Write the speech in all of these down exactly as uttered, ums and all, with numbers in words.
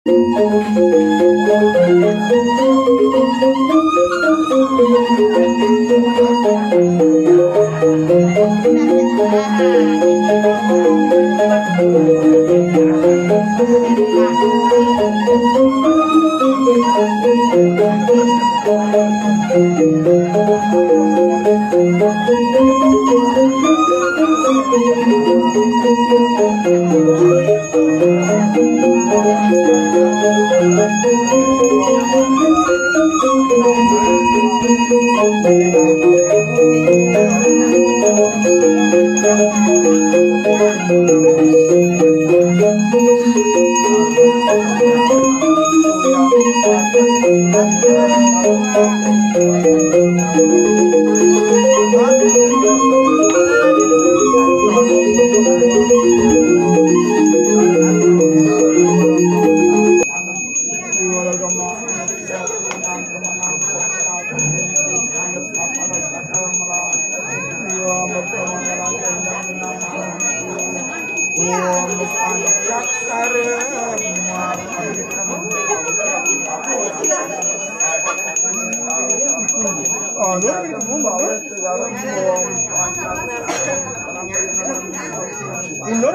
Ulur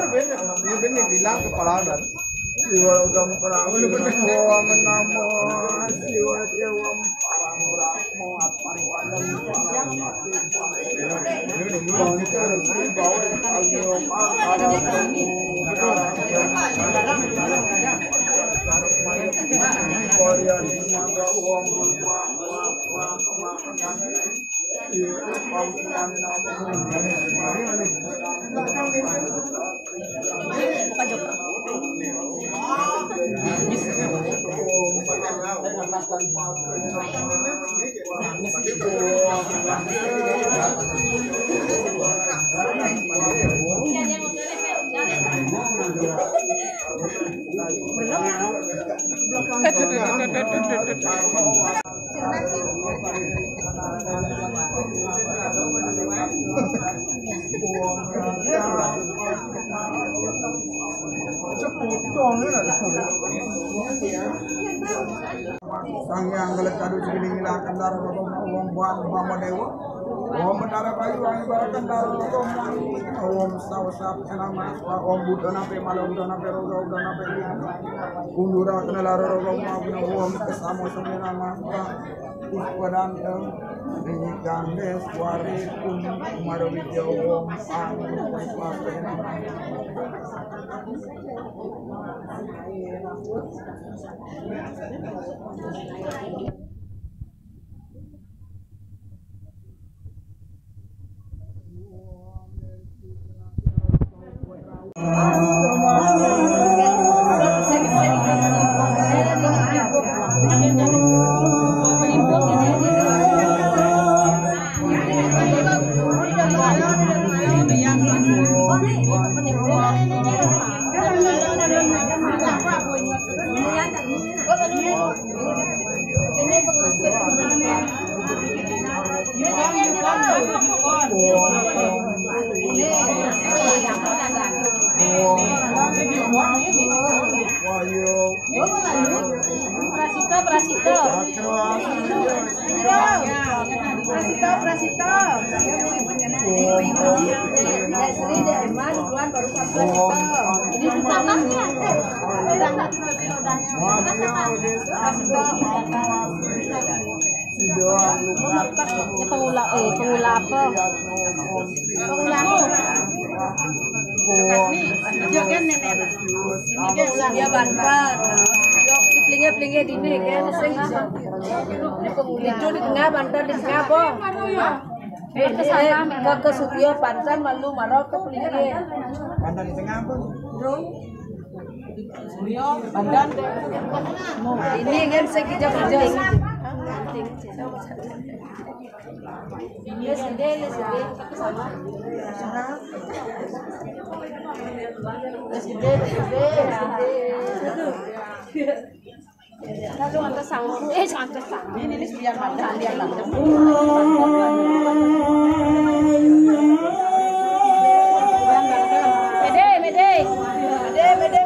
ben, ulur ben dibilang kepala dan. Siwa gampang, siwa menama, siwa dewa parang brahma, parang alam, parang mati, parang Sang Hyang Kala Cadu Sigiling Ila Kandara Rogo Om Bang Bama Dewa. Om Betara Bayu Angin Bara Kandara Rogo Om Sawa Sap Kena Maswa Om Buddha Nape Malo Buddha Nape Rogo Buddha Nape Liana. Kundura Kena Laro Rogo Om Kesamo Semena Maswa. Puspadantem, Rinyikandes, Warikum, Kumarawidya, Om Ang, Om Swastiastu. Prasito, Prasito. Prasito, Prasito. Ini pertamanya. Ini pengula, eh, pengula apa? Pengula apa? Ini, ini kan nenek. Ini kan dia bantal. Yo, di pelinggih-pelinggih dini kan, sing ijo. Di tengah bantal, di tengah apa? Eh, ke sana, ke, ke Suryo, pancan malu, maro ke pelinggih. Pancan di tengah apa? Suryo, pancan. Ini kan sekijar-kijar. Ini segede, ini segede. Ke sana. Ini segede, ini segede, ini segede. Aduh, antas sang. Eh, antas sang. Ini, ini biar mantap, biar mantap. Mede, mede. Mede, mede.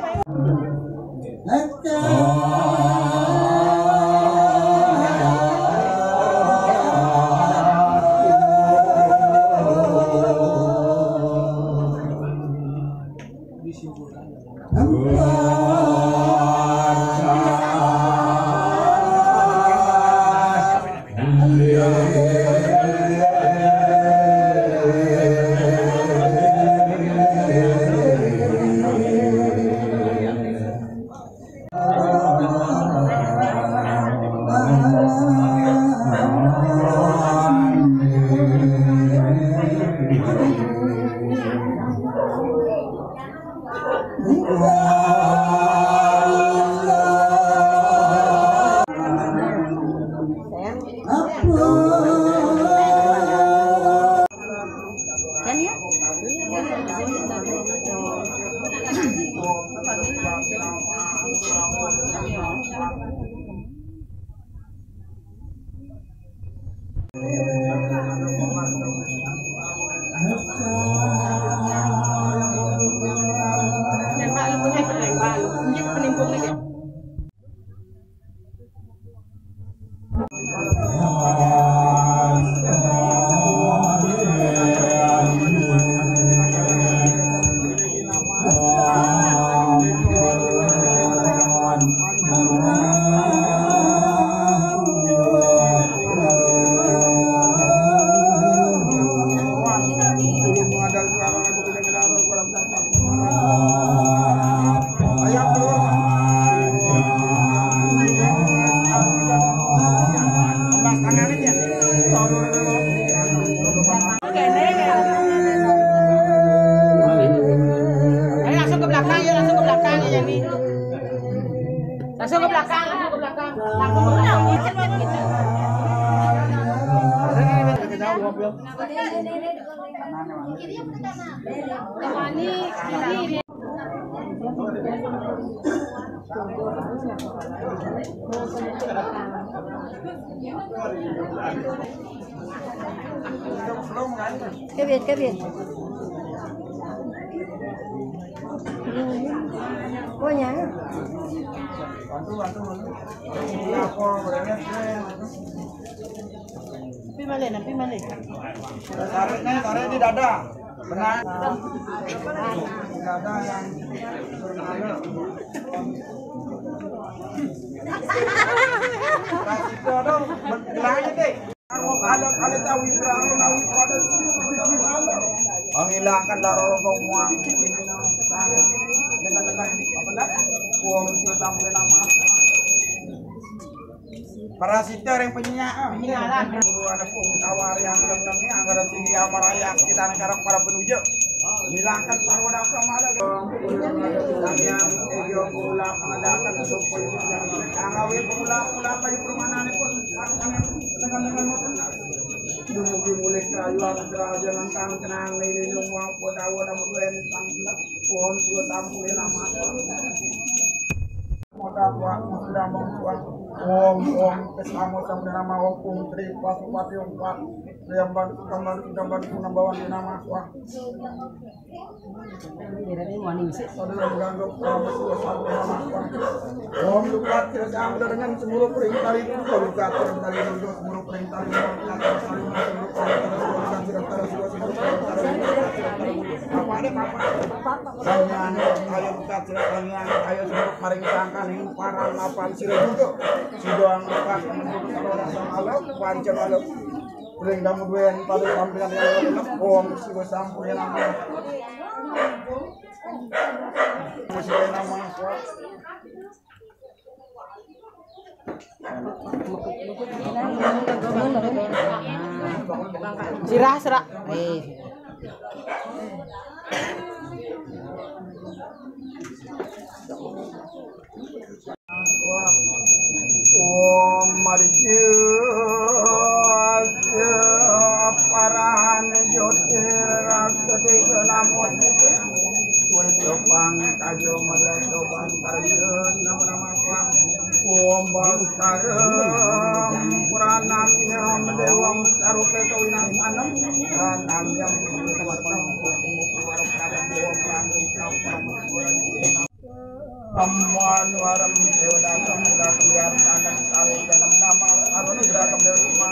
Ayo langsung ke belakang, ya, langsung ke belakang, ya, Yami. Langsung ke belakang, langsung ke belakang. Langsung ke belakang. Kebit, kebit. Oh, ya. Tapi balik, nanti balik. Tarik nih, tarik di dada. Benar. Di dada yang bermalu. Kasih dong, bilang aja deh. Ada kali tahu Ibrahim, tahu pada semua. Menghilangkan darah rombong muang. Dengan dengan apa dah? Uang sudah tampil nama. Parasita yang penyiak, ah. Penyiaran. Guru ada pun tawar yang renang ni, anggaran tinggi amaraya kita negara para penuju. Hilangkan sarwa dasar mala. Yang ego pula mengadakan supaya yang awet pula pula apa yang permainan pun dengan dengan dumugi mulih kerayuan kerajaan tang kenang ini semua podawa dan berdua tang pohon dua tampil nama. Modal buat sudah membuat. Om om kesamo sama nama Om Tri Pasupati Om Pak. Yang bantu gambar gambar nama Pak. Om lukat terus yang dengan seluruh perintah itu, om lukat terus dari seluruh perintah itu, apa ada apa? Ayo, ayo, ayo, seluruh maring sangkan ing paran lapan sira juga. Sida angkat menurut rasa malam, panca malam. Ring damu duwe pada sampeyan yang lepung, sira sampun yang aman. Mesti nama. Sirah serak. Eh. Om Maditya Parahan Jyotir Rakshati Namo Siti Wetopang Kajo Madya Sopan Karya Nama Nama Swang. Om Bhaskaram Pranamyam Devam Sarupe Kawinam Anam Pranamyam Pranamyam. Aman waram dewa datam datam yar tanam saru janam nama saru datam dewa lima.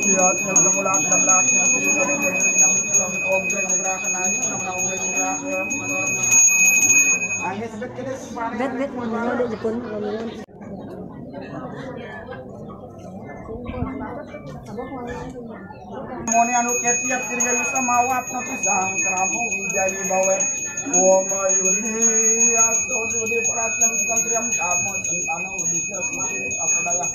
Dia yang kemulan dalam laki yang sudah om gerakan aja nama om gerakan. Hanya sedikit. Bet, bet, ngomongnya udah Jepun, ngomongnya. Moni anu ketiak tirga bisa mawat no pisang keramu ijai bawe. Woma yuni aso yuni perhatian kita triam kamu sentana udi jas mati apa daya.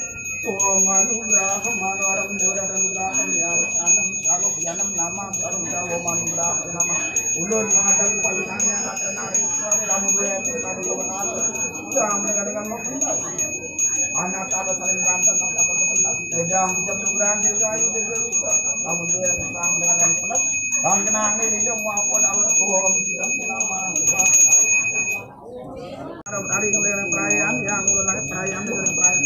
Woma nugraha manu aram dewa dan nugraha ya anam saruk yanam nama saruk woma nugraha nama. Ulun mengadang palinanya ada nari kamu dua yang tadi kamu nari. Jangan dengan dengan mau pindah. Anak ada saling berantem, ada apa pedas. Beda, kita berani, kita ayo, kita bisa. Kamu dia yang sama dengan yang pedas. Bang kenang ini, dia mau apa, dah, orang tua, orang tidak, kenapa? Ada tadi yang dari perayaan, ya, mulai lagi perayaan, dari perayaan.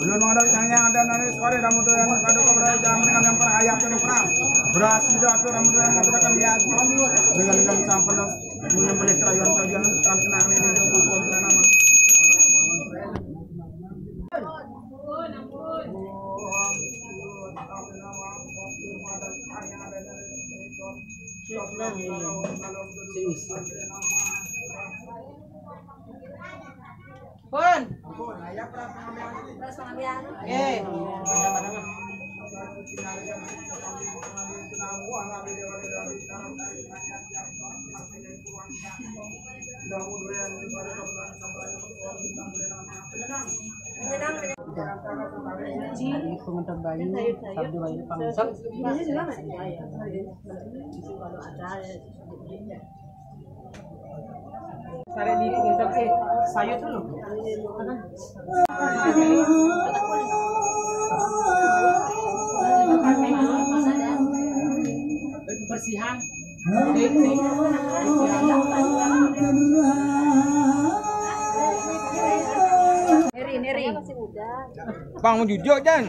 Belum ada yang, yang ada dari sore, kamu tuh yang pada kau berani, jangan dengan yang perayaan, yang perang. Beras, tidak, tuh, kamu tuh yang ada kan, ya, dengan, dengan sampel, dengan beli kerayaan, kerayaan, tanah, ini, dia mau apa, nama. Pun. Eh. Tadi pengendap bayi, sabda bayi pangsel. Sare di pengendap, eh, sayur tuh loh. Bersihan. Neri, neri. Bang, mau jujur, Jan.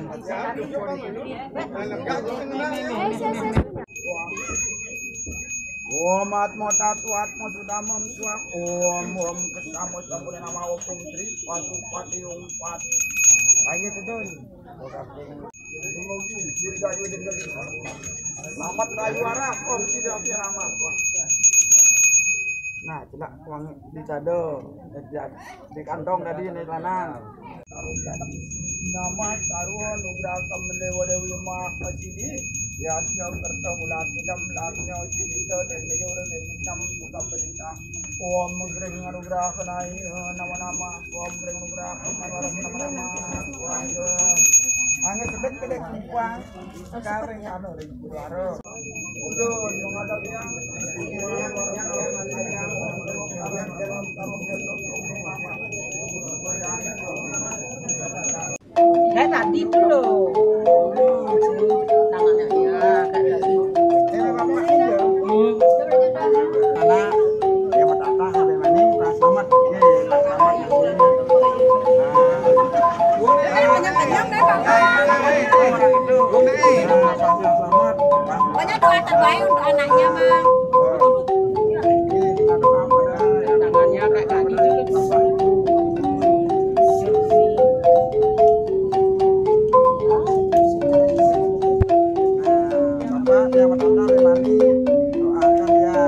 Om Atmo Tatu Atmo Sudamam Suak. Om Om Kesamo Sampun Nama Om Tri Patu Pati Om Pat. Ayo, Dun. Selamat rayu arah, Om tidak kira. Nah, celak uang di cado, di kantong tadi ini lanang. Nama sarwa nugraha kemelewa dewi mah kasidi. Ya, tiang kerta bulan tidak melarnya sini dan meyor dan minam bukan perintah. Om gering anugerah kenai nama-nama. Om gering anugerah nama-nama. Angin sebet kedek kumpang. Sekarang anu ring suara. Ulun menghadap yang Kayak tadi itu loh. Tangannya ya, kayak tadi. Karena dia bertata sampai maning, pas selamat. Oke, pas selamat. Nah. Pokoknya doa terbaik untuk anaknya, Mang. Tangannya kayak tadi itu. Bapak yang pertama dari Mani, doakan ya.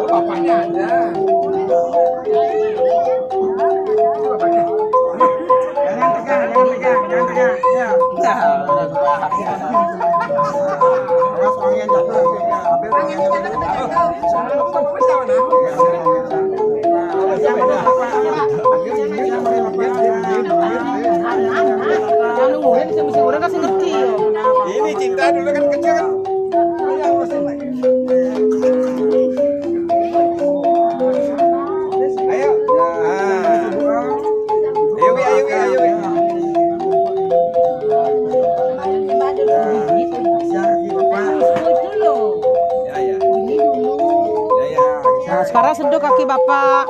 Bapaknya ada. Jangan tegang, jangan tegang, jangan tegang. Ya. Awas, uangnya jatuh. Kalau orang kasih ngerti ya. Ini cinta dulu kan kecil kan. Ayo. Ayo, Wi, ayo, Wi, ayo, Wi. Ya, ya. Ya, ya. Nah, sekarang sedot kaki Bapak.